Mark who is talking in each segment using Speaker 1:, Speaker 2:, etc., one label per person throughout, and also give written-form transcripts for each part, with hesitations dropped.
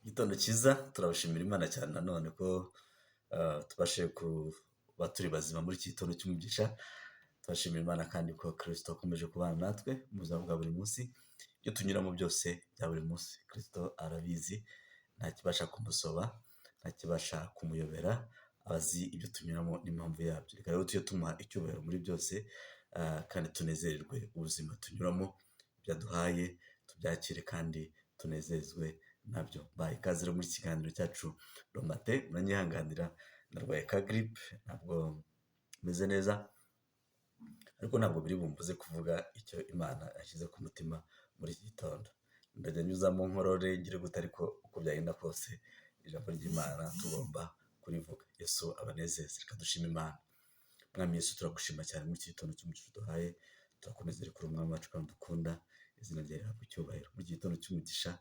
Speaker 1: Igitondo cyiza, turabashimira Imana cyane nanone ko tubashije kuba turi bazima muri iki gitondo cy'umugisha. Turashimira Imana kandi ko Kristo akomeje kubana natwe mu buzima bwa buri munsi. Ibyo tunyuramo byose bya buri munsi Kristo arabizi, nta kibasha kumusoba, nta kibasha kumuyobera, azi ibyo tunyuramo n'impamvu yabyo. Reka rero tujye tumuha icyubahiro muri byose, kandi tunezererwe ubuzima tunyuramo, ibyo aduhaye tubyakire kandi tunezezwe nabyo. Mbahaye ikaze rero muri iki kiganiro cyacu Romate, muranyihanganira narwaye ka giripe, ntabwo meze neza, ariko ntabwo biri bumbuze kuvuga icyo Imana yashyize ku mutima muri iki gitondo. Ndajya nyuzamo nkorore ngire gute, ariko uko byagenda kose ijambo ry'Imana tugomba kurivuga. Yesu abanezeze, reka dushime Imana. Mwami Yesu, turagushima cyane muri iki gitondo cy'umugisha uduhaye, turakunezere kuri Umwami wacu kandi dukunda, izina ryawe rihabwe icyubahiro. Muri iki gitondo cy'umugisha,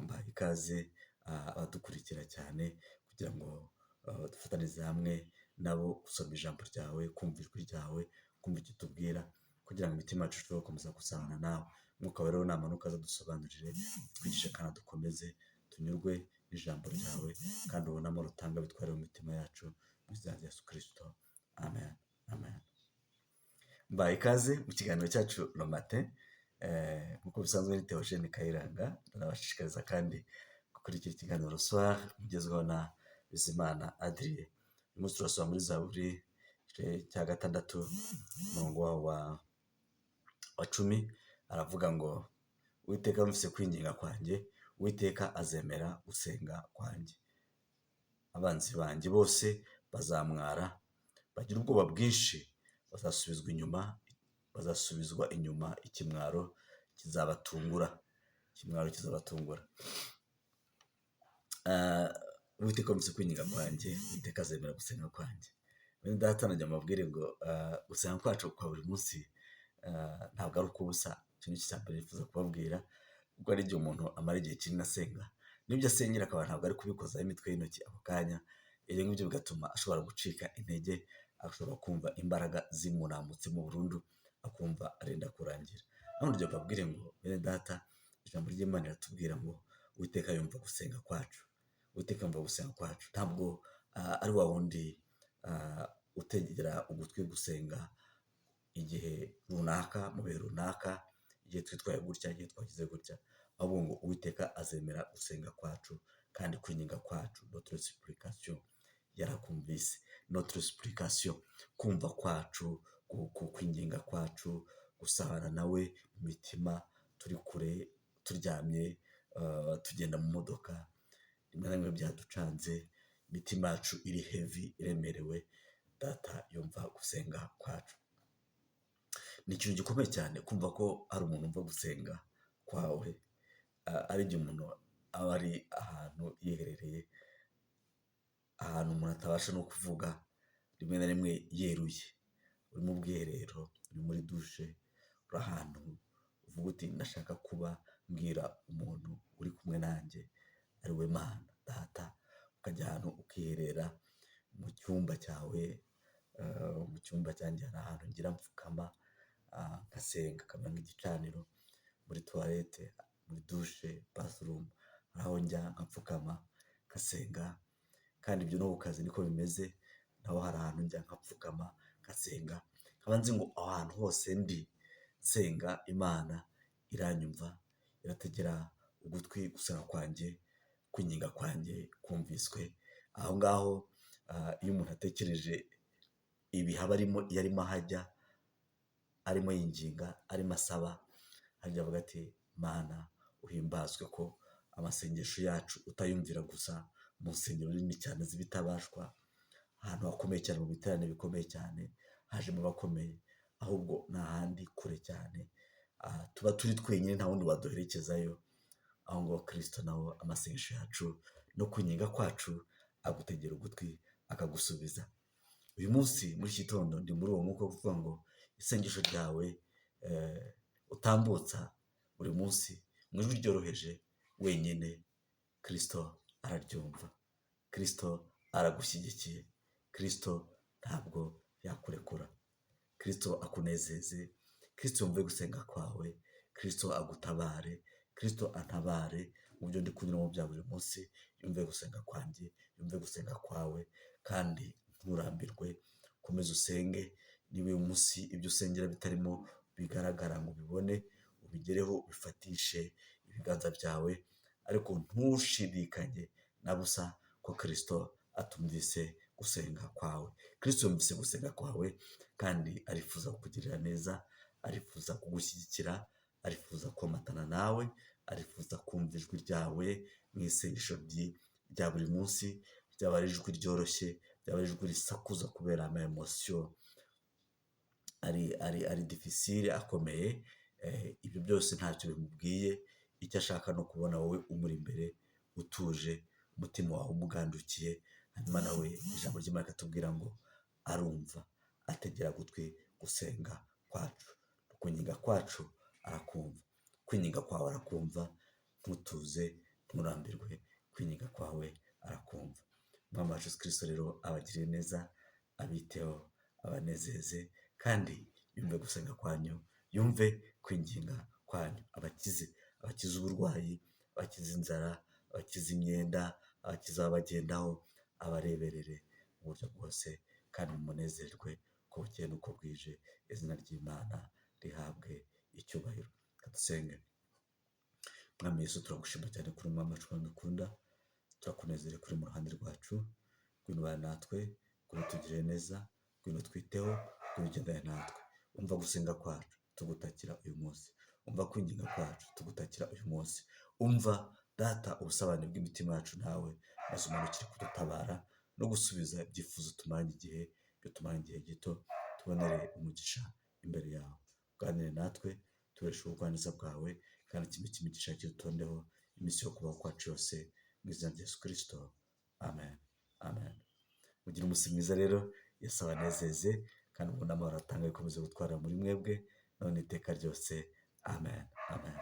Speaker 1: mbahaye ikaze abadukurikira cyane kugira ngo dufatanyirize hamwe nabo gusoma ijambo ryawe, kumva ijwi ryawe, kumva icyo utubwira, kugira ngo imitima yacu ishobore gukomeza gusabana nawe. Mwuka Wera namanuka azadusobanurire, twigishe kandi dukomeze tunyurwe n'ijambo ryawe, kandi ubone amahoro utanga bitware mu mitima yacu, mu izina rya Yesu Kristo, amen, amen. Mbahaye ikaze mu kiganiro cyacu Romate, nk'uko bisanzwe ni Theogene Kayiranga. Ndanabashishikariza kandi gukurikira ikiganiro Soir mugezweho na Bizimana Adrien. Uyu munsi turasoma muri Zaburi igice cya 6, umurongo waho wa 10, aravuga ngo: "Uwiteka yumvise kwinginga kwanjye, Uwiteka azemera gusenga kwanjye. Abanzi banjye bose bazamwara, bagira ubwoba bwinshi, bazasubizwa inyuma, bazasubizwa inyuma, ikimwaro kizabatungura, ikimwaro kizabatungura." Uwiteka yumvise kwinginga kwanjye, Uwiteka azemera gusenga kwanjye. Bene data, nagira mbabwire ngo gusenga kwacu kwa buri munsi ntabwo ari ukubusa. Icyo ni cyo cya mbere nifuza kubabwira, kuko hari igihe umuntu amara igihe kinini asenga, n'ibyo asengera akaba ntabwo ari kubikozaho imitwe y'intoki ako kanya, ibyo ngibyo bigatuma ashobora gucika intege, ashobora kumva imbaraga zimunamutsemo burundu, akumva arenda kurangira. None ndagira mbabwire ngo bene data, ijambo ry'Imana riratubwira ngo Uwiteka yumva gusenga kwacu, Uwiteka yumva gusenga kwacu. Ntabwo ari wa wundi utegera ugutwi gusenga igihe runaka, mu bihe runaka, igihe twitwaye gutya, igihe twagize gutya, ahubwo ngo Uwiteka azemera gusenga kwacu kandi kwinginga kwacu, notre supplication yarakumvise, notre supplication, kumva kwacu, kwinginga kwacu, gusabana nawe mu mitima turi kure, turyamye, tugenda mu modoka, rimwe na rimwe byaducanze, imitima yacu iri heavy, iremerewe, Data yumva gusenga kwacu. Ni ikintu gikomeye cyane kumva ko hari umuntu wumva gusenga kwawe. Ari igihe umuntu aba ari ahantu yiherereye, ahantu umuntu atabasha no kuvuga, rimwe na rimwe yeruye, uri mu bwiherero, uri muri dushe, uri ahantu uvuga uti: "Ndashaka kuba mbwira umuntu uri kumwe nanjye, ari we Mana Data." Ukajya ahantu ukiherera mu cyumba cyawe. Mu cyumba cyanjye hari ahantu ngira mfukama ngasenga, kamera nk'igicaniro, muri toilette, muri dushe, bathroom, hari aho njya nkapfukama ngasenga. Kandi ibyo no ku kazi niko bimeze, naho hari ahantu njya nkapfukama ngasenga, nkaba nzi ngo aho hantu hose ndi nsenga, Imana iranyumva, irategera ugutwi gusenga kwanjye, kwinginga kwanjye kumviswe. Aho ngaho, iyo umuntu atekereje ibihe aba arimo, iyo arimo ahajya, arimo yinginga, arimo asaba, harya avuga ati: "Mana uhimbazwe ko amasengesho yacu utayumvira gusa mu nsengero nini cyane z'ibitabashwa, ahantu hakomeye cyane, mu biterane bikomeye cyane, hajemo abakomeye, ahubwo ni ahandi kure cyane tuba turi twenyine, nta wundi waduherekezayo." Aho ngaho Kirisito nawe amasengesho yacu no kwinginga kwacu agutegera ugutwi akagusubiza. Uyu munsi muri iki gitondo ndi muri uwo mwuka wo kuvuga ngo isengesho ryawe utambutsa buri munsi mu ijwi ryoroheje wenyine, Kirisito araryumva, Kirisito aragushyigikiye, Kirisito ntabwo yakurekura. Kirisito akunezeze, Kirisito yumve gusenga kwawe, Kirisito agutabare, Kirisito antabare. mu byo ndi kunyuramo bya buri munsi, yumve gusenga kwanjye, yumve gusenga kwawe, kandi nturambirwe, ukomeze usenge, niba uyu munsi ibyo usengera bitarimo bigaragara ngo ubibone, ubigereho ubifatishe ibiganza byawe, ariko ntushidikanye na busa ko Kristo atumvise gusenga kwawe. Kristo yumvise gusenga kwawe kandi arifuza kukugirira neza, arifuza kugushyigikira, arifuza komatana nawe, arifuza kumva ijwi ryawe mu isengesho rya buri munsi, ryaba ari ijwi ryoroshye, ryaba ari ijwi risakuza kubera ama émotions ari difficile akomeye, ibyo byose ntacyo bimubwiye, icyo ashaka ni ukubona wowe umuri imbere utuje, umutima wawe umugandukiye, hanyuma nawe ijambo ry'Imana rikatubwira ngo arumva, ategera gutwi gusenga kwacu, kwinginga kwacu arakumva, kwinginga kwawe arakumva, ntutuze, nturambirwe, kwinginga kwawe arakumva. Umwami wacu Yesu Kristo rero abagirire neza, abiteho, abanezeze, kandi yumve gusenga kwanyu, yumve kwinginga kwanyu, abakize, abakize uburwayi, abakize inzara, abakize imyenda, abakize ababagendaho, abareberere mu buryo bwose, kandi munezerwe uko bukeye n'uko bwije, izina ry'Imana rihabwe icyubahiro. Reka dusenge. Mwami Yesu, turagushima cyane kuri Umwami wacu kandi dukunda, turakunezerewe kuri mu ruhande rwacu, ngwino ubane natwe, ngwino utugirire neza, ngwino utwiteho, ngwino ugendane natwe. Umva gusenga kwacu tugutakira uyu munsi, umva kwinginga kwacu tugutakira uyu munsi, umva Data ubusabane bw'imitima yacu nawe, maze umanukire kudutabara no gusubiza ibyifuzo tumaranye igihe, ibyo tumaranye igihe gito, tubonere umugisha imbere yawe. Uganire natwe, tureshe ubugwaneza bwawe, kandi ikime cy'imigisha kidutondeho iminsi yo kubaho kwacu yose, mu izina rya Yesu Kristo, amen, amen. Mugire umunsi mwiza rero, Yesu abanezeze, kandi ubwo n'amahoro atanga bikomeze gutwara muri mwebwe, none iteka ryose, amen, amen.